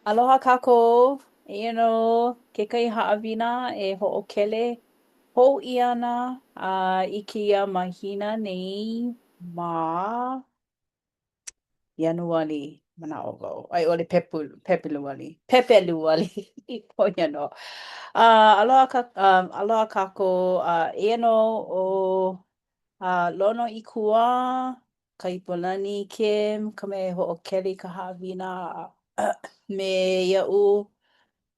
Aloha kākou. Eia nō kekahi haʻawina e hoʻokele hou ʻia ana a i kēia mahina nei ma Ianuali, manaʻo wau, a i ʻole Pepu, Pepeluali, Pepeluali, ʻo ia nō. A aloha kā, aloha kākou, a eia nō ʻo Lono Ikuwā, Kaipolani Kim, ka mea e hoʻokele i ka haʻawina me iaʻu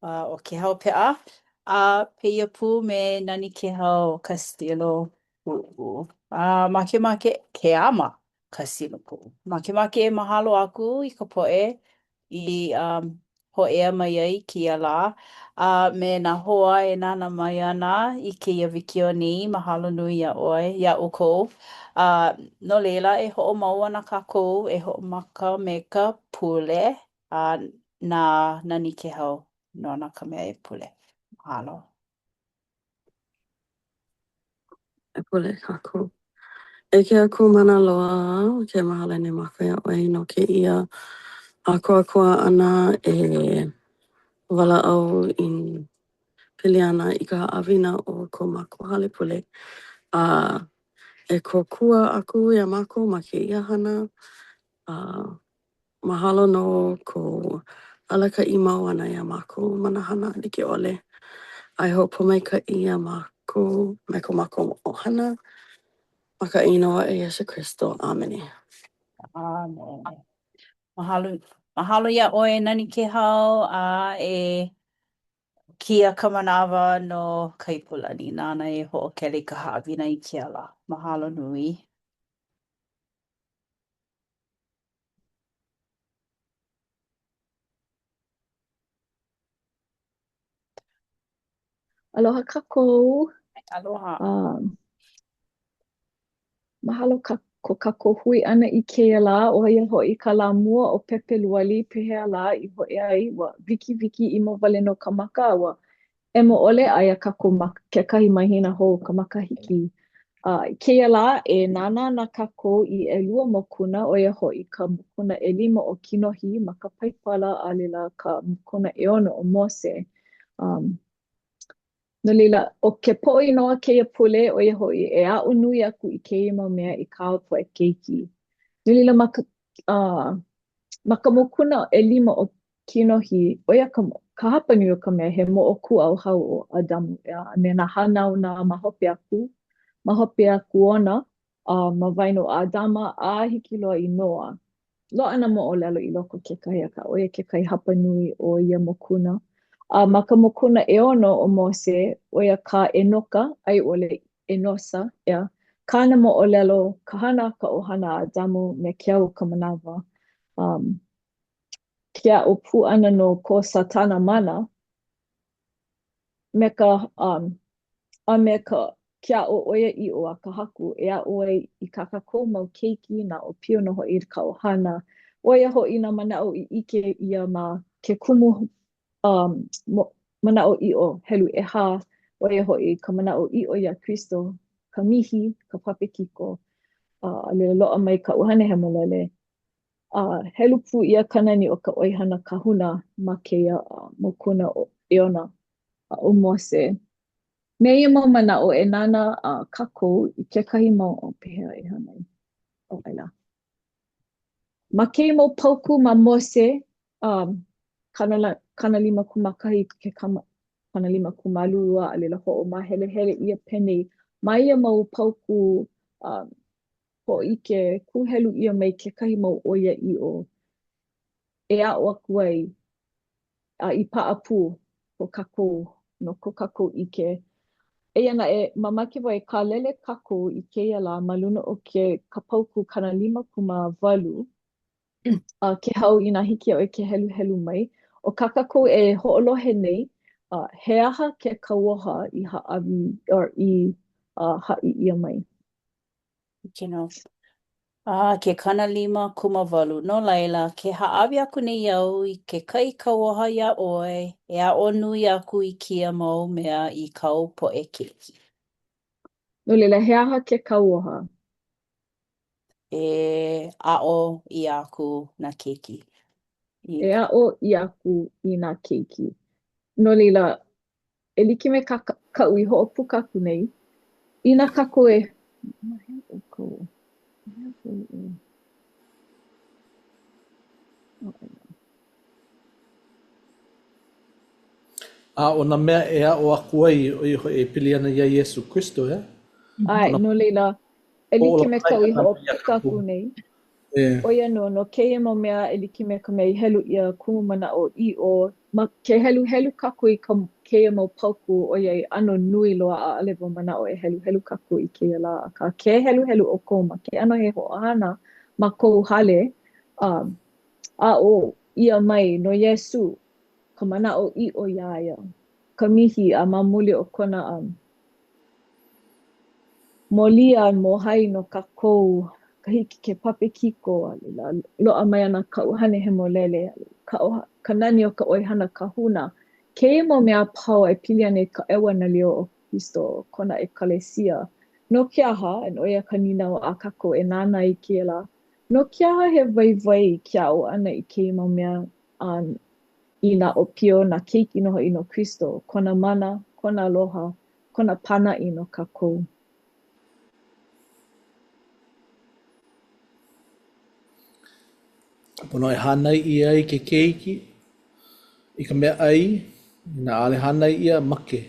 ʻo Kehau Peʻa, a pēia pū me Nani Kehau Castillo Puʻu. A makemake, Keama Castillo Puʻu. Makemake e mahalo aku i ka poʻe i hōʻea mai ai i kēia lā, a me nā hoa e nānā mai ana i kēia wikiō nei, mahalo nui iā ʻoe, iā ʻoukou. A no laila, e hoʻomau ana kākou e hoʻomaka me ka pule, a na Nani Kehau nona ka mea e pule. Mahalo. E pule kākou. E ke Akua mana loa, ke mahalo nei mākou iā ʻoe no kēia ʻākoakoa ʻana e walaʻau i pili ana i ka haʻawina o ko mākou hale pule. A e kōkua aku iā mākou ma kēia hana. A mahalo no kou alakaʻi mau ʻana iā mākou ma nā hana like ʻole. A e hoʻopōmaikaʻi iā mākou me ko mākou ʻohana ma ka inoa ʻo Iesū Kristo. ʻĀmene. ʻĀmene. Mahalo, mahalo iā ʻoe Nani Kehau, a e kēia ka manawa no Kaipolani nāna e hoʻokele i ka haʻawina i kēia lā. Mahalo nui. Aloha kākou. Aloha. Um, mahalo ka, ko kākou hui ʻana i kēia lā, ʻo ia hoʻi ka lā mua o Pepeluali, pehea lā i hōʻea ai, ua wikiwiki ʻimo wale nō ka maka, a ua ʻemo ʻole, aia kākou ma kekahi mahina hou o ka makahiki. A i kēia lā, e nānā ana kākou i ʻelua mokuna, ʻo ia hoʻi ka mokuna ʻelima o Kinohi ma ka Paipala, a laila ka mokuna ʻeono o Mose. Um, no laila, ʻo ke poʻo inoa kēia pule, ʻo ia hoʻi, e aʻo nui aku i kēia mau mea i kāu poʻe keiki. No laila, ma ka, uh, ma ka mokuna ʻelima o Kinohi, ʻo ia ka, ka hapanui o ka mea he moʻokūʻauhau o ʻAdamu, ʻeā, a me nā hanauna ma hope aku, ma hope aku ona, a ma waena o ʻAdama a hiki loa i Noa. Loaʻa nā moʻolelo i loko kekahi, akā ʻo ia kekahi hapanui o ia mokuna. A ma ka mokuna ʻeono o Mose, ʻo ia kā ʻEnoka, a i ʻole ʻEnosa, ʻeā, kāna moʻolelo, ka hana a ka ʻohana a ʻAdamu me ke au o ka manawa. Um, ke aʻo pū ʻana no ko Sātana mana me ka um, a me ka ke aʻo ʻoiaʻiʻo a ka Haku e aʻo ai i kā kākou mau keiki, nā ʻōpio nō hoʻi, ka ʻohana, ʻo ia hoʻi nā manaʻo i ʻike ʻia ma ke kumu um, manaʻoʻiʻo helu ʻehā, ʻo ia hoʻi ka manaʻoʻiʻo iā Kristo, ka mihi, ka papekiko, a laila loaʻa mai ka ʻUhane Hemolele. A helu pū ʻia ka nani o ka ʻoihana kahuna ma kēia mokuna ʻeono a ʻo Mose. Me ia mau manaʻo e nānā kākou i kekahi mau o pehea e hana ai. ʻO laila. Ma kēia mau paukū ma Mose, um, 51 ke 52, a laila hoʻomāhelehele ʻia penei. Ma ia mau paukū, um, hōʻike kūhelu ʻia mai kekahi mau ʻoiaʻiʻo e aʻo aku ai a i paʻa pū ko kākou no ko kākou ʻike. Eia naʻe, mamake wau e kālele kākou i kēia lā ma luna o ke ka paukū 58, A Kehau, inā hiki iā ʻoe ke heluhelu mai, ʻo kā kākou e hoʻolohe nei, uh, he aha ke kauoha i hāʻawi, or i uh, haʻi ʻia mai? Hiki nō. A, ke 58. No laila, ke hāʻawi aku nei au i kekahi kauoha iā ʻoe, e aʻo nui aku i kēia mau mea i kāu poʻe keiki. No laila, he aha ke kauoha? E aʻo ʻia aku nā keiki. E aʻo ʻia aku i nā keiki. No laila, e like me ka, kaʻu i hoʻopuka aku nei, inā kākou e Ma hea ʻoukou? Ma hea ʻoukou e? Oh, A ʻo nā mea e aʻo aku ai, ʻo ia hoʻi e pili ana iā Iesū Kristo, ʻeā? ʻAe, no laila, e like me kaʻu i hoʻopuka aku nei, ʻo ia nō, no kēia mau mea e like me ka mea i helu ʻia kumumanaʻo ʻiʻo, ma ke heluhelu kākou i ka kēia mau paukū, ʻoiai ʻano nui loa ʻaʻole wau manaʻo e heluhelu kākou i kēia lā, akā ke heluhelu ʻoukou ma ke ʻano he hoʻohana ma kou hale, a aʻo ʻia mai no Iesū ka manaʻoʻiʻo iā ia, ka mihi a ma muli o kona mōlia mōhai no kākou, ka hiki ke papekiko, a laila, loaʻa mai ana ka ʻUhane Hemolele, ka, ka nani o ka ʻoihana kahuna. Kēia mau mea a pau e pili ana i ka ʻEuanelio o Kristo, kona ʻekalesia. No ke aha, and ʻo ia ka nīnau a kākou e nānā i kēia lā, no ke aha he waiwai ke aʻo ʻana i kēia mau mea a i nā ʻōpio, nā keiki nō hoʻi no Kristo, kona mana, kona aloha, kona pānaʻi no kākou. Pono e hānai ʻia ai ke keiki i ka mea ʻai, inā ʻaʻole hānai ʻia, make.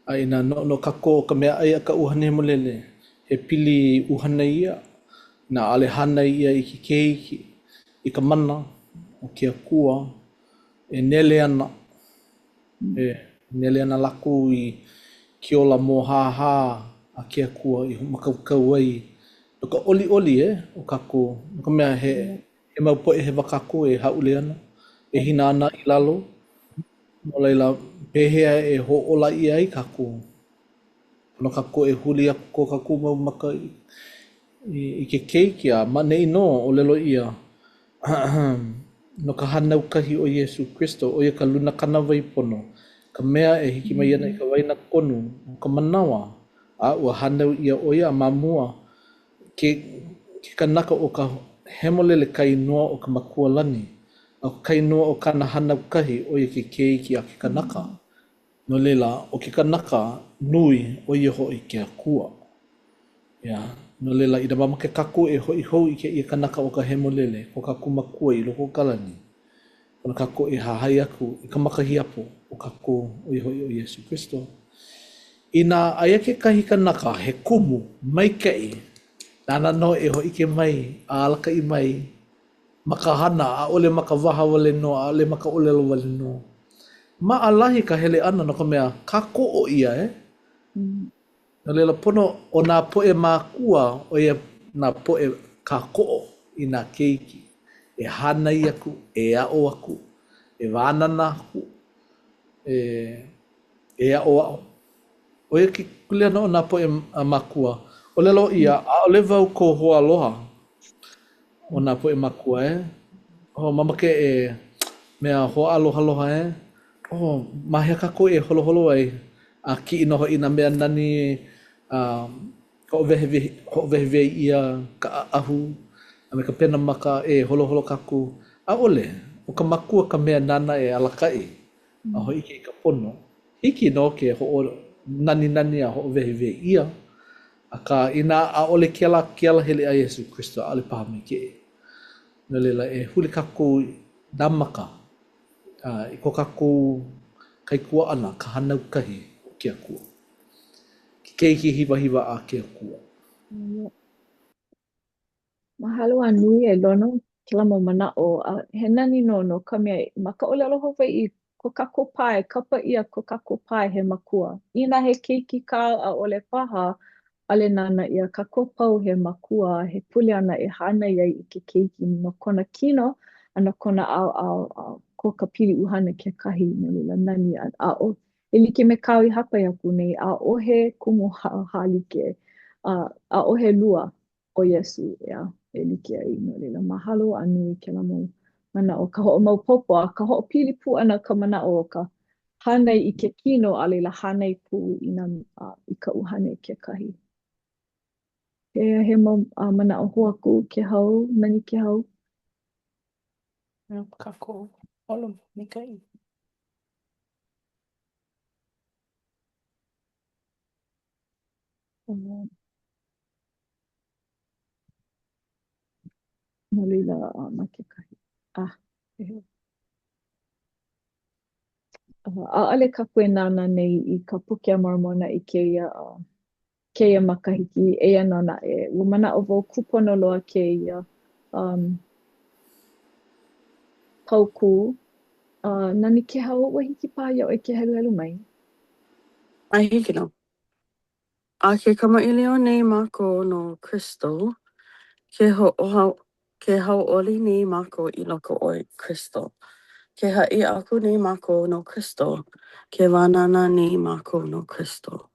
A inā noʻonoʻo kākou ʻo ka mea ʻai a ka ʻUhane Hemolele, he pili ʻuhane ia, inā ʻaʻole hānai ʻia i ke keiki i ka mana o ke Akua e nele ana. E nele ana lākou i ke ola mōhāhā a ke Akua i hoʻomākaukau ai no ka ʻoliʻoli e o kākou, no ka mea, he, he mau poʻe hewa kākou e hāʻule ana, e hina ana i lalo. No laila, pehea e hoʻōla ʻia ai kākou? Pono kākou e huli aku ko kākou mau maka i, i, i ke keiki a ma ʻaneʻi nō ʻōlelo ʻia no ka hānau kahi o Iesū Kristo, ʻo ia ka luna kānāwai pono, ka mea e hiki mai ana i ka waena konu o ka manawa, a ua hānau ʻia ʻo ia ma mua, ke, ke kanaka o ka hemolele ka inoa o ka Makua lani, a ʻo ka inoa o kāna hānau kahi, ʻo ia ke keiki a ke kanaka. No laila, ʻo ke kanaka nui, ʻo ia hoʻi ke Akua. ʻEā, no laila, inā mamake kākou e hoʻi hou i kēia kanaka o ka hemolele, ko kākou Makua i loko o ka lani, pono kākou e hahai aku i ka makahiapo o kākou, ʻo ia hoʻi ʻo Iesū Kristo. Inā aia kekahi kanaka he kumu maikaʻi, nāna nō e hōʻike mai a alakaʻi mai ma ka hana, ʻaʻole ma ka waha wale nō, ʻaʻole ma ka ʻōlelo wale nō. Maʻalahi ka hele ʻana no ka mea, kākoʻo ʻia, e. No laila, pono ʻo nā poʻe mākua, ʻo ia nā poʻe kākoʻo i nā keiki, e hānai aku, e aʻo aku, e wānana aku, e, e aʻoaʻo. ʻO ia ke kuleana o nā poʻe mākua. ʻŌlelo ʻia, ʻaʻole wau kou hoaaloha. ʻO nā poʻe mākua, e. Oh, mamake e mea hoaʻalohaloha, e. Oh, ma hea kākou e holoholo ai a kiʻi nō hoʻi i nā mea nani a hoʻowehiwehi, hoʻowehiwehi ʻia ka ʻaʻahu a me ka pena maka e holoholo kākou. ʻAʻole. ʻO ka makua ka mea nāna e alakaʻi a hōʻike i ka pono. Hiki nō ke hoʻonaninani a hoʻowehiwehi ʻia, akā, inā ʻaʻole kēlā ke alahele a Iesū Kristo, ʻaʻole paha maikaʻi. No laila, e huli kākou i nā maka i ko kākou kaikuaʻana, ka hānau kahi o ke Akua, ke keiki hiwahiwa a ke Akua. Mahalo a nui e Lono kēlā mau manaʻo a he nani nō no ka mea ma ka ʻōlelo Hawaiʻi ko kākou pae kapa ʻia ko kākou pae he makua. Inā he keiki kāu ʻaʻole paha ʻaʻole nānā ʻia kākou pau he makua he kuleana e hānai ai i ke keiki no kona kino a no kona ʻaoʻao a ko ka pili ʻuhane kekahi no laila nani a aʻo e like me kāu i hāpai aku nei ʻaʻohe kumu hālike a ʻaʻohe lua ʻo Iesū, ʻeā, e like ai. No laila, mahalo a nui kēlā mau manaʻo, ka hoʻomaopopo a ka hoʻopili pū ʻana ka manaʻo o ka hānai i ke kino a laila hānai pū i nā i ka ʻuhane kekahi. He, he mau manaʻo hou aku Kēhau, nani Kēhau. No kākou olo maikaʻi. No laila, uh, ma kekahi. Ah, eh. ʻAʻole kākou e nānā nei i ka Puke a Mormona i kēia uh, kēia makahiki, eia nō naʻe, ua manaʻo wau kūpono loa kēia um, paukū. Uh, Nani Kēhau, ua hiki paha iā ʻoe ke heluhelu mai? ʻAe, hiki nō. A ke kamaʻilio nei mākou no Kristo, ke hoʻohau ke hauʻoli nei mākou i loko o Kristo. Ke haʻi aku nei mākou no Kristo, ke wānana nei mākou no Kristo.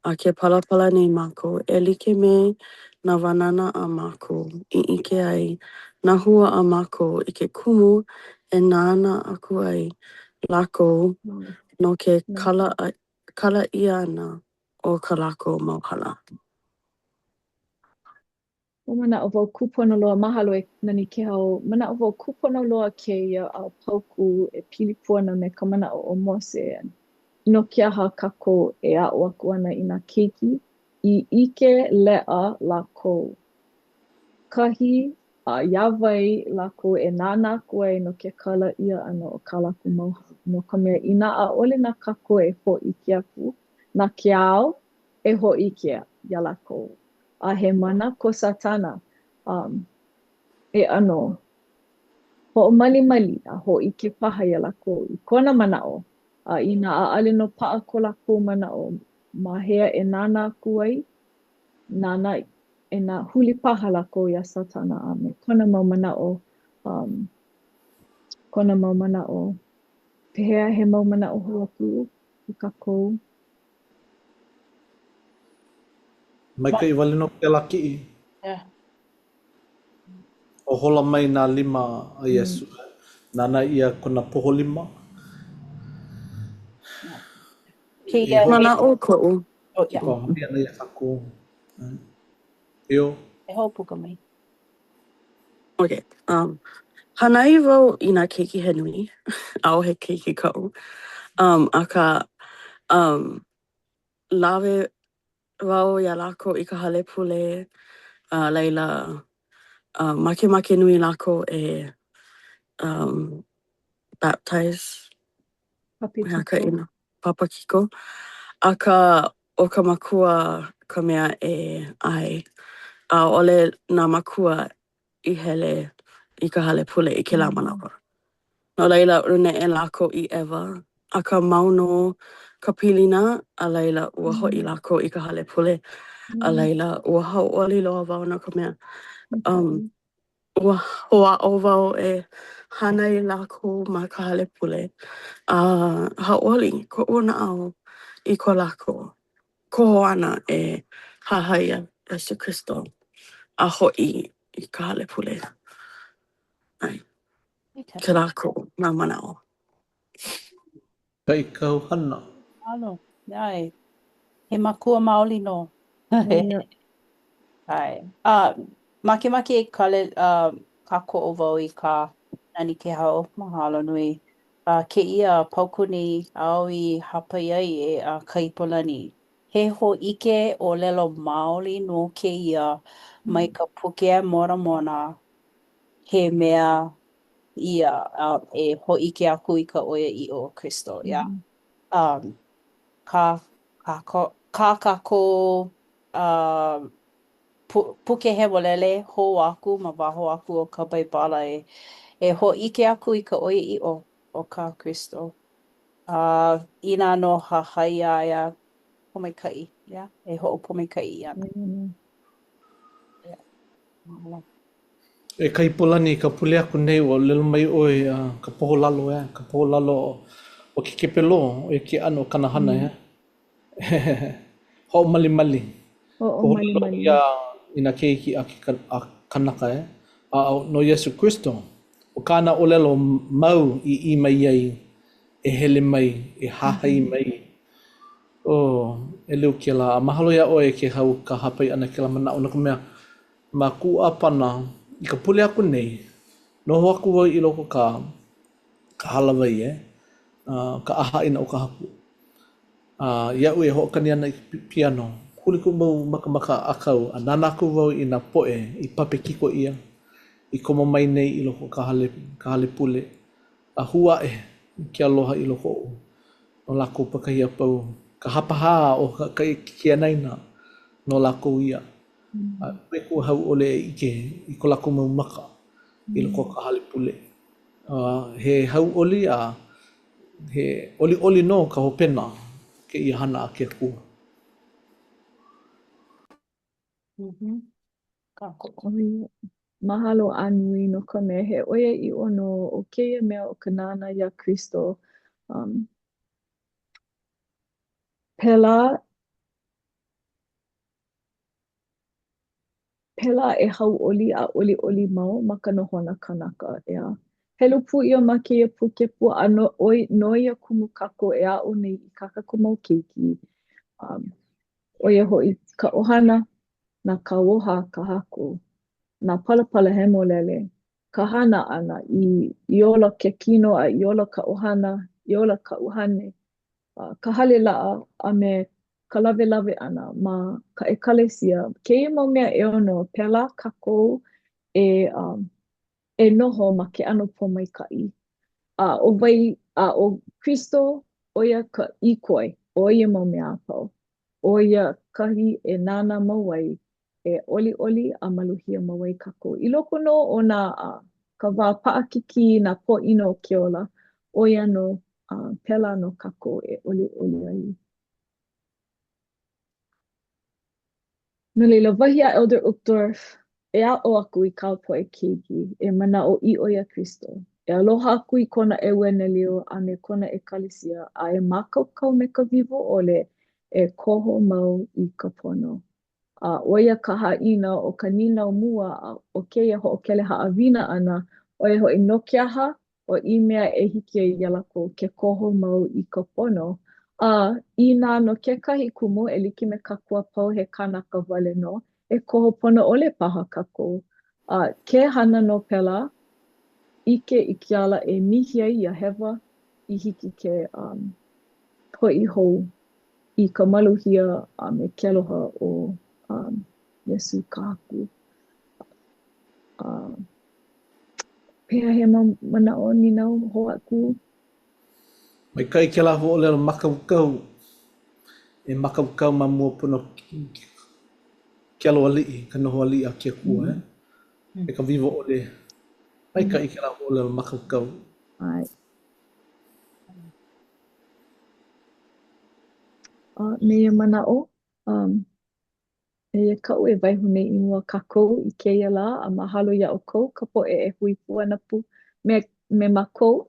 A ke palapala nei mākou e like me nā wānana a mākou i ʻike ai, nā hua a mākou i ke kumu e nānā aku ai lākou no ke kala kala ʻia ʻana o kā lākou mau hala. Ua manaʻo wau kūpono loa, mahalo e Nani Kēhau, manaʻo wau kūpono loa kēia a paukū e pili pū ana me ka manaʻo o Mose no ke aha kākou e aʻo aku ana i nā keiki i ʻike leʻa lākou kahi a iā wai lākou e nānā aku ai no ke kala ʻia ʻana o kā lākou mau hala, no ka mea inā ʻaʻole na kākou e hōʻike aku, na ke ao e hōʻike iā lākou. A he mana ko Sātana um, e ʻano hoʻomalimali a hōʻike paha iā lākou i kona manaʻo, a inā ʻaʻole nō paʻa ko lākou manaʻo ma hea e nānā aku ai, nānā e nā huli paha lākou iā Sātana a me kona mau manaʻo, um, kona mau manaʻo. Pehea he mau manaʻo hou aku ko kākou? Maikaʻi wale nō kēlā kiʻi. Yeah. Hohola mai nā lima a Iesū. Nānā ʻia kona poho lima. Kēia Manaʻo koʻu. Oh, yeah. Kipa mai ana iā kākou. Io. E hoʻopuka mai. Okay. Um, hānai wau i nā keiki he nui. ʻAʻohe keiki kaʻu. Um, akā, um, lawe wau iā lākou i ka hale pule, a laila, um, makemake nui lākou e um, baptize. Papekiko. Papakiko. Akā, ʻo ka makua ka mea e ʻae. ʻAʻole nā mākua i hele i ka hale pule i kēlā manawa. No laila, ua neʻe lākou i ʻEwa, akā mau nō ka pilina, a laila ua hoʻi lākou i ka hale pule. A laila, ua hauʻoli loa wau no ka mea, um, ua hoʻāʻo wau e hānai lākou ma ka hale pule. A hauʻoli koʻu naʻau i ko lākou koho ʻana e hahai iā Iesū Kristo a hoʻi i ka hale pule. ʻAe. Kēlā koʻu mau manaʻo. Maikaʻi kāu hana. Mahalo. ʻAe. He makua maoli nō. ʻAe. A makemake e kale, uh, kākoʻo wau i kā Nani Kēhau. Mahalo nui. A kēia paukū nei āu i hāpai ai e a Kaipolani. He hōʻike ʻōlelo maoli nō kēia mai ka Puke a Moramona he mea ia a e hōʻike aku i ka ʻoiaʻiʻo o Kristo, yeah. Um, kā, kā, kā kākou uh, puke hemolele hou aku ma waho aku o ka Baibala e, e hōʻike aku i ka ʻoiaʻiʻo o kā Kristo. A uh, inā nō hahai iā ia, pōmaikaʻi, yeah, e hoʻopōmaikaʻi ʻia ana. Yeah. Mahalo. E Kaipolani, i ka pule aku nei, ua ʻōlelo mai ʻoe ka poho lalo, ʻeā, ka poho lalo o ke kepelō, ʻo ia ke ʻano o kāna hana, ʻeā. Hoʻomalimali. Poho lalo Hoʻomalimali. ia i nā keiki a ke a kanaka, ʻeā. A no Iesū Kristo, ʻo kāna ʻōlelo mau i ʻī mai ai, e hele mai, e hahai mai. Oh, ʻeleu kēlā. A mahalo iā ʻoe e Kēhau ka hāpai ʻana i kēlā manaʻo, no ka mea, Ma kuʻu ʻāpana, i ka pule aku nei, Noho aku wau i loko ka ka hālāwai, eh, ka ʻahaʻaina o ka Haku. A iaʻu e hoʻokani ana i ka piano, huli kuʻu mau maka ma ka ʻākau a nānā aku wau i nā poʻe i papekiko ʻia i komo mai nei i loko o ka hale, ka hale pule, a hū aʻe ke aloha i loko oʻu no lākou pākahi a pau, ka hapahā o ka, ke anaina no lākou ia. A uē kuʻu hauʻoli e ʻike i ko lākou mau maka i loko o ka hale pule. A he hauʻoli a he ʻoliʻoli nō ka hopena o kēia hana a ke Akua. Mm-hmm. Kākoʻo. Mahalo a nui no ka mea he ʻoiaʻiʻo nō o kēia mea o ka nānā iā Kristo. Um, pēlā Pēlā e hauʻoli a ʻoliʻoli mau ma ka nohona kanaka, ʻeā. Helu pū ʻia ma kēia puke pua a no, ʻoi, no ia kumu kākou e aʻo nei i kā kākou mau keiki, um, ʻo ia hoʻi ka ʻohana, nā kauoha a ka Haku, nā palapala hemolele, ka hana ʻana i, i ola ke kino a i ola ka ʻohana, i ola ka ʻuhane, ka hale laʻa a me ka lawelawe ʻana ma ka ʻekalesia, kēia mau mea ʻeono, pēlā kākou e, um, e noho ma ke ʻano pōmaikaʻi. A ʻo wai, a ʻo Kristo, ʻo ia ka ʻīkoi o ia mau mea a pau. ʻO ia kahi e nānā mau ai, e ʻoliʻoli a maluhia mau ai kākou. I loko nō o nā, ka wā paʻakikī, nā pōʻino o ke ola, ʻo ia nō, a pēlā nō kākou e ʻoliʻoli ai. No laila, wahi a Elder Uchtdorf, e aʻo aku i kāu poʻe keiki e manaʻoʻiʻo iā Kristo, e aloha aku i kona ʻeuanelio a me kona ʻekalesia, a e mākaukau me ka wiwo ʻole e koho mau i ka pono. A ʻo ia ka hāʻina o ka nīnau mua o kēia hoʻokele haʻawina ʻana, ʻo ia hoʻi, no ke aha ʻo i mea e hiki ai iā lākou ke koho mau i ka pono, a inā no kekahi kumu e like me kākou a pau he kānaka wale nō, e koho pono ʻole paha kākou. A ke hana nō pēlā, ʻike i ke ala e mihi ai ia hewa i hiki ke um, hoʻi hou i ka maluhia a me ke aloha o um, Iesū ka Haku. Uh, pehea he mau manaʻo nīnau hou aku? Maikaʻi kēlā huaʻōlelo mākaukau. E mākaukau ma mua pono ke alo aliʻi, ka noho aliʻi a ke Akua, eh? Me ka wiwo ʻole. Maikaʻi kēlā huaʻōlelo mākaukau. ʻAe. A me ia manaʻo, um, Eia kaʻu e waiho nei i mua o kākou i kēia lā, a mahalo iā ʻoukou ka poʻe e hui pū ana pū me, me mākou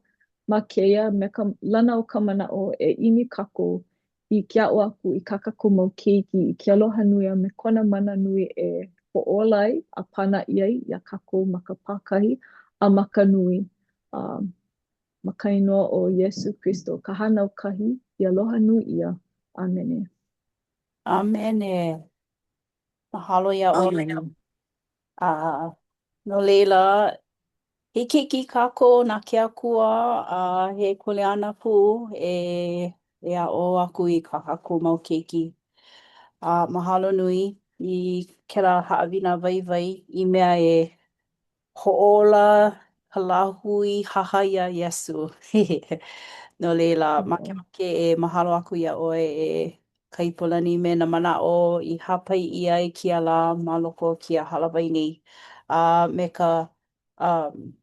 ma kēia me ka lana o ka manaʻo e ʻimi kākou i ke aʻo aku i kā kākou mau keiki i ke aloha nui a me kona mana nui e hoʻōla ai a pānaʻi ai iā kākou ma ka pākahi a ma ka nui. A ma ka inoa ʻo Iesū Kristo, ka hānau kahi i aloha nui ʻia. ʻĀmene. ʻĀmene. Mahalo iā ʻoe. ʻAmene. A no laila, he keiki kākou na ke Akua a he kuleana pū e e aʻo aku i kā kākou mau keiki. A mahalo nui i kēlā haʻawina waiwai i mea e hoʻōla ka lāhui hahai iā Iesū. No laila, makemake e mahalo aku iā ʻoe e Kaipolani me nā manaʻo i hāpai ʻia i kēia lā ma loko o kēia hālāwai nei. A me ka um,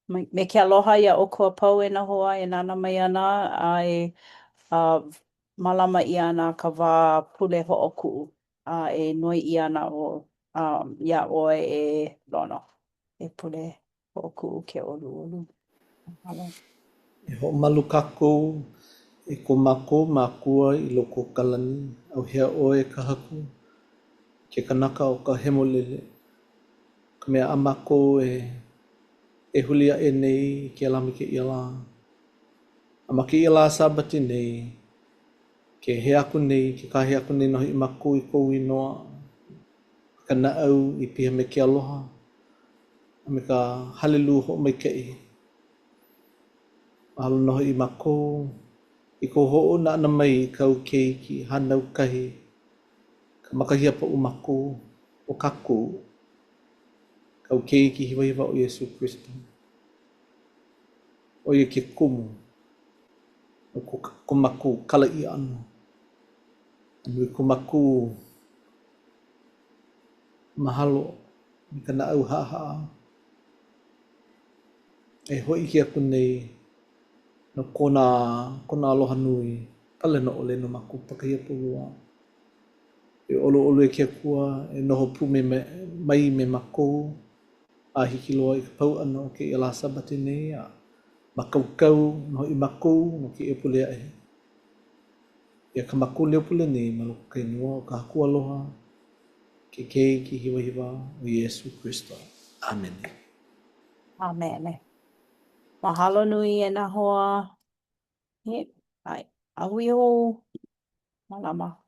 me ke aloha iā ʻoukou a pau e nā hoa e nānā mai ana a e uh, mālama ʻia ana ka wā pule hoʻokuʻu a e noi ʻia ana ʻo um, iā ʻoe e Lono, e pule hoʻokuʻu ke ʻoluʻolu. Mahalo. E hoʻomalu kākou e ko mākou Makua i loko o ka lani, ʻAuhea ʻoe e ka Haku, ke kanaka o ka hemolele, ka mea a mākou e e huli aʻe nei i kēlā me kēia lā. A ma kēia lā Sābati nei, Ke hea aku nei, ke kāhea aku nei nō hoʻi mākou i kou inoa, me ka naʻau i piha me ke aloha. a me ka halelū hoʻomaikaʻi. Mahalo nō hoʻi mākou i kou hoʻouna ʻana mai i kāu keiki hānau kahi, ka makahiapo o mākou, o kākou, kāu keiki hiwahiwa ʻo Iesū Kristo. ʻO ia ke kumu no ko, ko mākou kala ʻia ʻana. A nui ko mākou mahalo me ka naʻau haʻahaʻa e hōʻike aku nei no kona, kona aloha nui palena ʻole no mākou pakahi a pau loa. E ʻoluʻolu e ke Akua e noho pū me, mai me mākou a hiki loa i ka pau ʻana o kēia lā Sābati nei a mākaukau nō hoʻi mākou no kēia pule aʻe. Eia kā mākou leo pule nei ma loko o ka inoa o ka Haku aloha, ke Keiki hiwahiwa ʻo Iesū Kristo. ʻĀmene. ʻĀmene. Mahalo nui e nā hoa. ʻAe, a hui hou. Mālama.